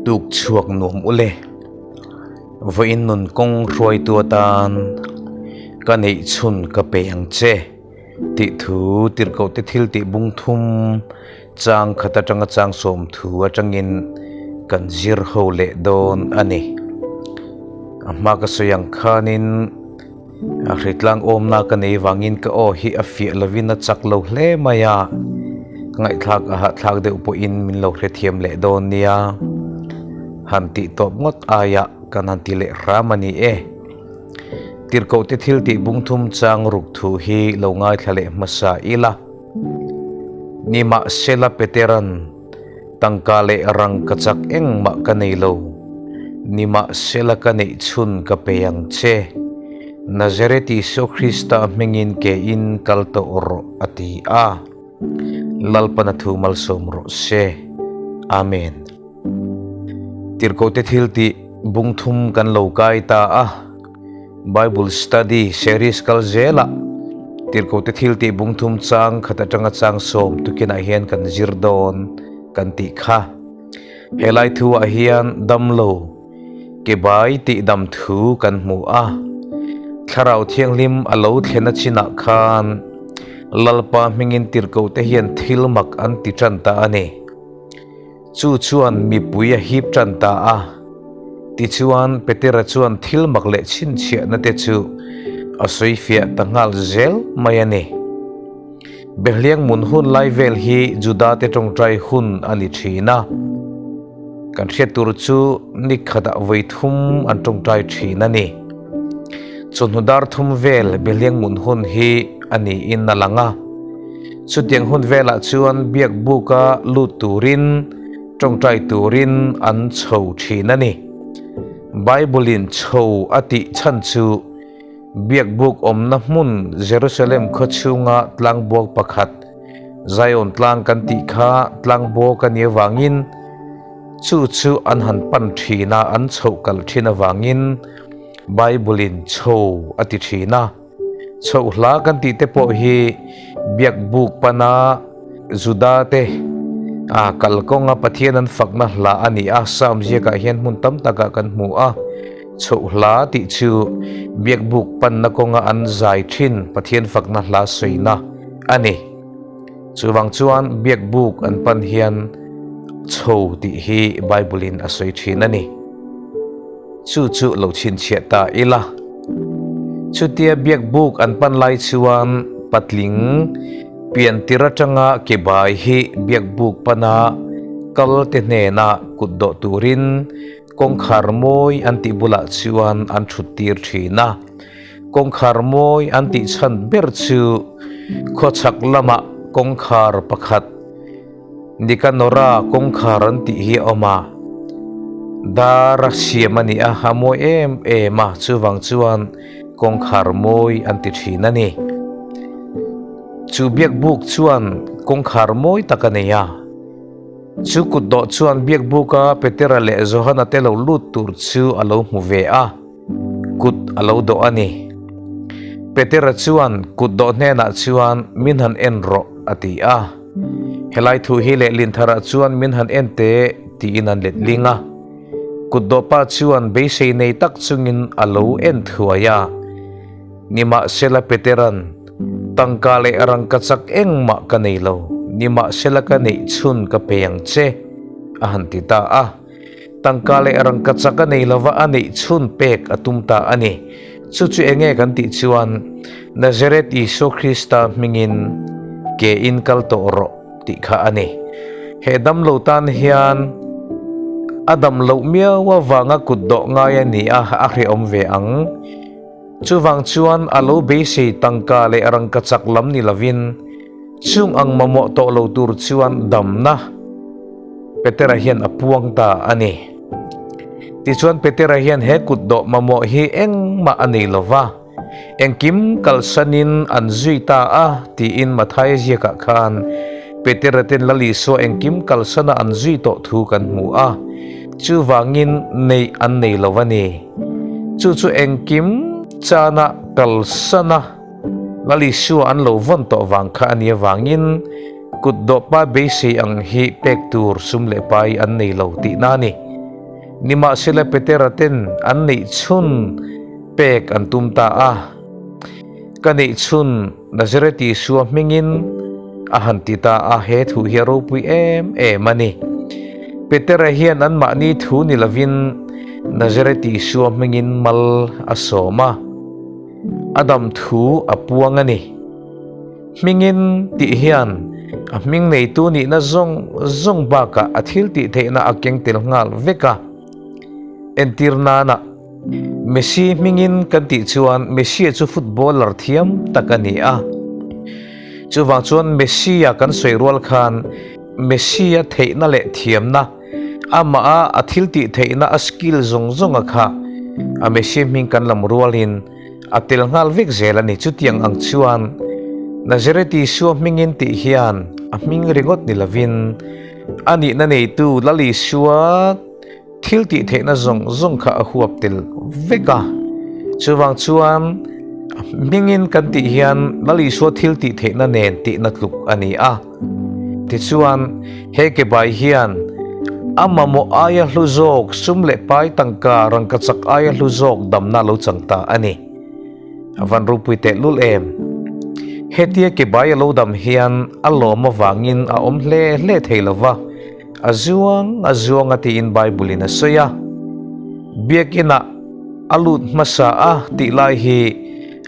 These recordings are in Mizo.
Tuk chhuak nuam ule. Vawiin nun kawng hruaitu atan ka neih chhun ka pe ang che tih thu tirhkohte thil tih bung thum chang khat atanga chang sawm thu atangin kan zir ho leh dawn a ni. A hma ka sawi ang khanin a hritlang awmna ka nei vangin ka aw hi a fiah lovin a chak lo hle mai a, ka ngaihthlak a hahthlak deuh pawhin min lo hrethiam leh dawn nia. Han tih tawp ngawt aiah kan han ti leh hram a ni e. Tirhkohte thil tih bung thum chang ruk thu hi lo ngaithla leh hmasa ila. Nimahsela Petera'n tangka leh rang ka chak engmah ka nei lo. Nimahsela ka neih chhun ka pe ang che. Nazareth Isua Krista hmingin ke in kal tawh rawh a ti a. Lalpana thu malsawm rawh se. Amen. Tirhkohte thil tih bung thum kan lo kai ta a. Bible Study Series kal zelah Tirhkohte thil tih bung thum chang khat atanga chang sawm tukinah hian kan zir dawn kan tih kha. Helai thuah hian damlo ke bai tih dam thu kan hmu a. Thlarau Thianghlim a lo thlen a chinah khan Lalpa hmingin tirhkohte hian thil mak an ti tan ta a ni. Chu chuan mipui a hip tan ta a. Tichuan, Petera chuan thil mak leh chhinchhiahna te chu a sawi fiah ta nghal zel mai a ni. Behliang mun hun lai vel hi Juda-te tawngtai hun a ni thin a. Kan hriat tur chu ni khatah vawi thum an tawngtai thin a ni. Chawhnu dar thum vel Behliang mun hun hi a niin a lang a. Chutiang hun velah chuan biak buka lut turin tawngtai turin an chho thin a ni. Bible-in chho a tih chhan chu biak buk awmna hmun Jerusalem khaw chhunga tlangbuak pakhat Zion tlang kan tih kha tlangbuak a nih avangin chu chu an han pan thin a, an chhoh kal thin avangin Bible-in chho a ti thin a. Chhoh hla kan tih te pawh hi biak buk pana Juda te a kalkawnga Pathian an fakna hla a ni a, Psalm ziakah hian hmun tam takah kan hmu a. Chhoh hla tih chu biak buk panna kawnga an zai thin Pathian fakna hla sawina a ni. Chuvang chuan biak buk an pan hian chho tih hi Bible-in a sawi thin a ni. Chu chu lo chhinchhiah ta ila. Chutia biak buk an pan lai chuan patling pian tir atanga ke bai hi biak buk pana kal te hnena kut dawh turin kawngkhar mawi an tih bulah chuan an thut tir thin a. Kawngkhar mawi an tih chhan ber chu khawchhak lamah kawngkhar pakhat Nikanora kawngkhar an tih hi a awm a, dar a siam a ni a, a mawi em em a, chuvang chuan kawngkhar mawi an ti thin a ni. Chu biakbuk chuan kawngkhar mawi tak a nei a, chu kutdawh chuan biakbuka Petera leh Johana te lo lut tur chu a lo hmu ve a, kut a lo dawh a ni. Petera chuan kutdawh hnenah chuan min han en rawh a ti a. Helai thu hi lehlin tharah chuan min han en teh tiin an let ling a. Kutdawhpa chuan beisei nei tak chungin a lo en thuai a. Nimahsela Petera'n, Tangka leh rangka chak engmah ka nei lo, nimahsela ka neih chhun ka pe ang che, a han ti ta a. Tangka leh rangka chak a nei lova a neih chhun pek a tum ta a ni. Chu chu enge kan tih chuan Nazareth Isua Krista hmingin ke in kal tawh rawh tih kha a ni. He damlo tan hian a dam loh miau avanga kut dawh ngai a ni a, a hrehawm ve ang. Chuvang chuan a lo beisei tangka leh rangka chak lam ni lovin chung ang mamawh tawh lo tur chuan damna Petera hian a puang ta a ni. Tichuan Petera hian he kutdawh mamawh hi engmah a nei lova, engkim kalsanin an zui ta a tiin Mathaia ziakah khan Petera ten Lal Isua engkim kalsana an zui tawh thu kan hmu a, chuvangin neih an nei lo a ni. Chu chu engkim chana kalsana Lal Isua an lo vawn tawh vang kha a nih avangin kutdawhpa beisei ang hi pek tur sum leh pai an nei lo tihna a ni. Nimahsela Petera ten an neih chhun pek an tum ta a. Ka neih chhun Nazareth Isua hmingin a han ti ta a, he thu hi a ropui em em a ni. Petera hian anmahni thu ni lovin Nazareth Isua hmingin mal a sawm a, a dam thu a puang a ni. Hmingin tih hian a hming neitu nihna zawng zawng bakah a thil tih theihna a keng tel nghal vek a. Entir nana Messi hmingin kan tih chuan Messi-a chu footballer thiam tak a ni a. Chuvang chuan Messi-a kan sawi rual khan Messi-a theihna leh thiamna, amaha a thil tih theihna a skill zawng zawnga kha a Messi hming kan lam rualin a tel nghal vek zel a ni. Chutiang ang chuan Nazareth Isua hmingin tih hian a hming ringawt ni lovin a nihna neitu Lal Isua thil tih theihna zawng zawng kha a huap tel vek a. Chuvang chuan a hmingin kan tih hian Lal Isua thil tih theihna nen tihna tluk a ni a. Tichuan, he kebai hian a mamawh aia hlu zawk sum leh pai tangka rangkachak aia hlu zawk damna lo chang ta a ni. A van ropui teh lul em! Hetia kebai a lo dam hian a lawm avangin a awm hle hle thei lo va, a zuang a zuang a tiin Bible-in a sawi a. Biakinah a lut hmasa a tih lai hi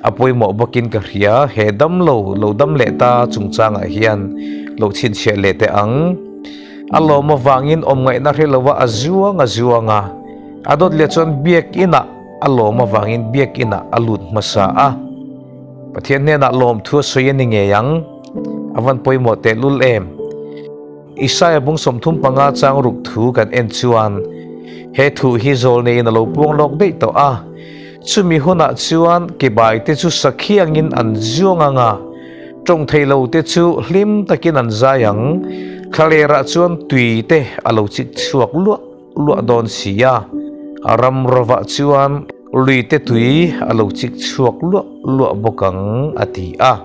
A pawimawh bawkin ka hria, he dam lo, lo dam leh ta chungchangah hian lo chhinchhiah leh teh ang. A lawm avangin awm ngaihna hre lova a zuang a zuang a, a dawt leh chuan biakinah a lawm avangin biakinah a lut hmasa a. Pathian hnenah lawmthu a sawi a ni ngei ang, a van pawimawh tehlul em? Isaia bung 35 chang ruk thu kan en chuan he thu hi zawl neiin a lo puang lawk daih tawh a. Chumi hunah chuan kebai te chu sakhi angin an zuang ang a, tawng thei lo te chu hlim takin an zai ang. Thlalerah chuan tui te a lo chik chhuak luah luah dawn si a, ram rovah chuan lui te tui a lo chik chhuak luah luah bawk ang a ti a.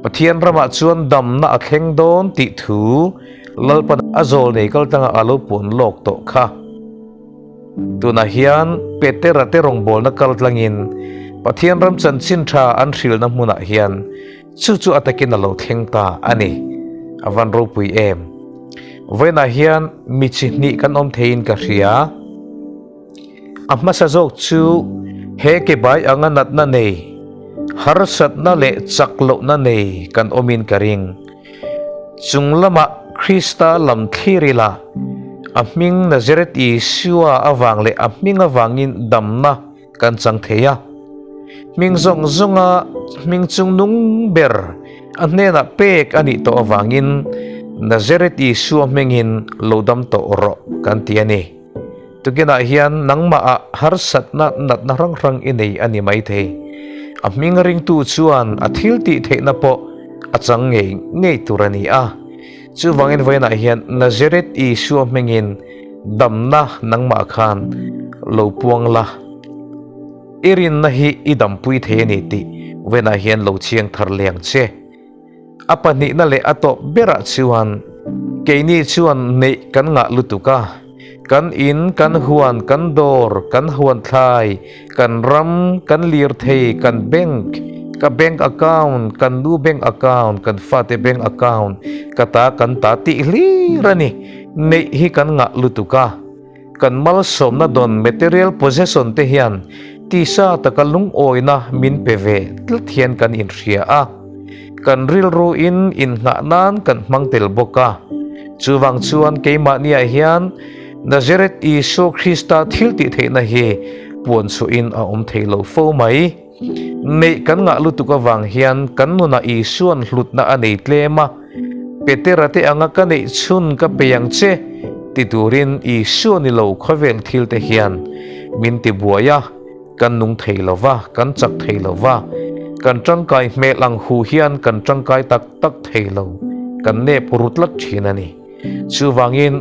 Pathian ramah chuan damna a thleng dawn tih thu Lalpan a zawl nei kal tlangah a lo puan lawk tawh kha. Tunah hian Petera te rawngbawlna kal tlangin Pathian ram chanchin tha an hrilhna hmunah hian chu chu a takin a lo thleng ta a ni. A van ropui em! Vawiinah hian mi chi hnih kan awm theiin ka hria. A hmasa zawk chu he kebai anga natna nei, harsatna leh chak lohna nei kan awmin ka ring. Chung lamah Krista lam thlir ila, a hming Nazareth Isua avang leh a hming avangin damna kan chang thei a. Hming zawng zawnga hming chung nung ber a hnenah pek a nih tawh avangin Nazareth Isua hmingin lo dam tawh rawh kan ti a ni. Tukinah hian nangmahah harsatna natna hrang hrang i nei a ni maithei. A hming ringtu chuan a thil tih theihna pawh a chang ngei ngei tur a ni a. Chuvangin vawiinah hian Nazareth Isua hmingin damna nangmah khan lo puang la. I rinna hi i dampui thei a ni tih vawiinah hian lo chiang thar leh ang che. A pahnihna leh a tawp berah chuan keini chuan neih kan ngah lutuk a, kan in, kan huan, kan dawr, kan huan thlai, kan ram, kan lirthei, kan bank, ka bank account, kan nu bank account, kan fate bank account, ka ta kan ta tih hlir a ni. Neih hi kan ngah lutuk a. Kan malsawmna dawn material possession te hian tisa taka lungawina min pe ve tlat hian kan inhria a, kan rilru in innghah nan kan hmang tel bawk a. Chuvang chuan keimahniah hian Nazareth Isua Krista thil tih theihna hi puan chhuahin a awm thei lo fo mai. Neih kan ngah lutuk avang hian kan nunah Isua'n hlutna a nei tlem a, Petera te anga ka neih chhun ka pe ang che ti turin Isua ni lo khawvel thil te hian min ti buai a, kan nung thei lo va, kan chak thei lo va, kan tangkai hmel ang hu hian kan tangkai tak tak thei lo, kan nep ru tlat thin a ni. Chuvangin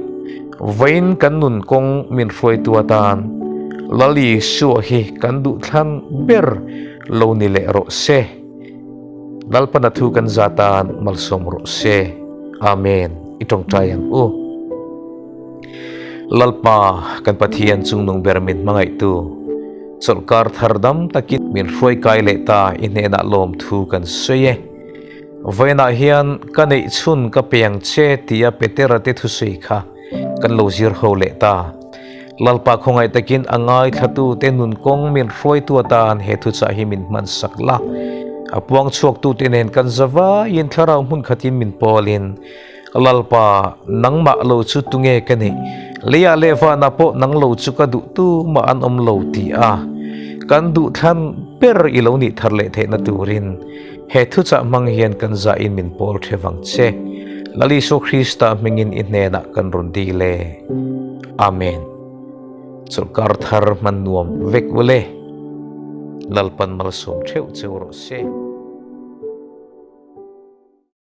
vawiin kan nun kawng min hruaitu atan Lal Isua hi kan duhthlan ber lo ni leh rawh se. Lalpana thu kan za tan malsawm rawh se. Amen. I tawngtai ang u. Lalpa kan Pathian chungnung ber min hmangaihtu, chawlhkar thar dam takin min hruai kai leh ta i hnenah lawmthu kan sawi e. Vawiinah hian ka neih chhun ka pe ang che tia Petera te thusawi kha kan lo zir ho leh ta. Lalpa khawngaih takin a ngaithlatute nun kawng min hruaitu atan he thuchah hi min hman sak la. A puang chhuaktute nen kan za vaiin thlarau hmun khatin min pawlin, Lalpa, nangmah lo chu tunge ka nih? Leiah leh vanah pawh nang lo chu ka duh tumah an awm lo ti a, kan duhthlan ber i lo nih thar leh theihna turin he thuchah hmang hian kan zahin min pawl the vang che. Lal Isua Krista hmingin i hnenah kan rawn dil e. Amen. Chawlhkar thar hman nuam vek ule. Lalpan malsawm theuh cheu rawh se.